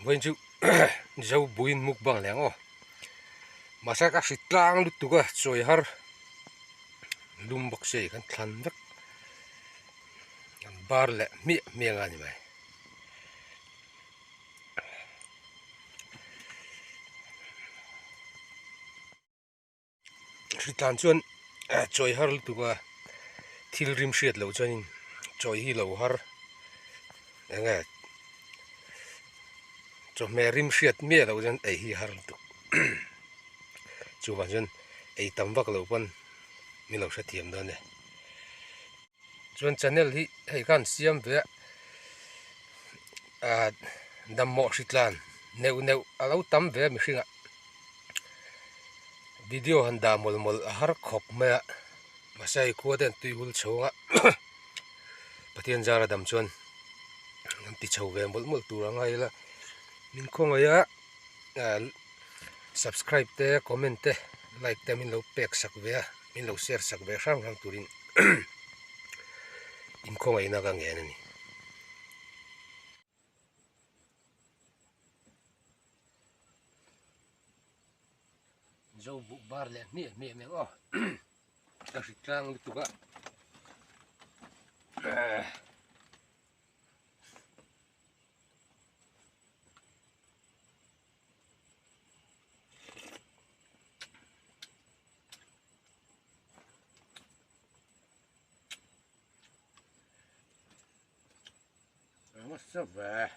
Vawiin chu zo buin mukbang leh ang aw. Mahse ka hri tlang lutuk a chawi har lum bawk se kan thlan vek an bar leh hmiah hmiah ang a ni mai. Hritlan chuan chawi har lutuk a thil rim hriat loh chuanin chawi hi lo har eng nge chawhmeh rim hriat miah loh chuan ei hi a har lutuk chuvang chuan ei tam vak loh pawn min lo hrethiam dawn e. Chuan channel hi hei khan siam ve a ah damhmawh hritlan neuh neuh a lo tam ve a mihringah video han dah mawlh mawlh a har khawp mai a mahse hei khua te an tui hul chho ang a Pathian zara dam chuan an ti chho ve mawlh mawlh tur ang a ila min khawngaih a ah subscribe te comment te like te min lo pek sak ve a min lo share sak ve hrang hrang turin inkhawngaihna ka ngen a ni. Zo buh bar leh hmiah hmiah mai ang aw ka hri tlang lutuk a. Nasa ve.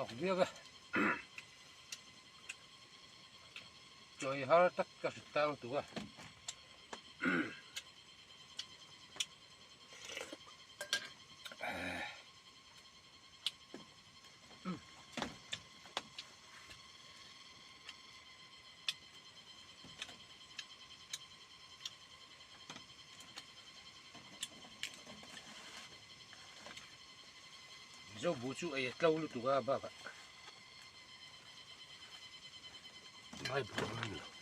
Tawk viau e. Chawi har tak ka hrit tang tuk a. Mizo bu chu ei a tlo lutuk a bakah lai bu ang a ni lo.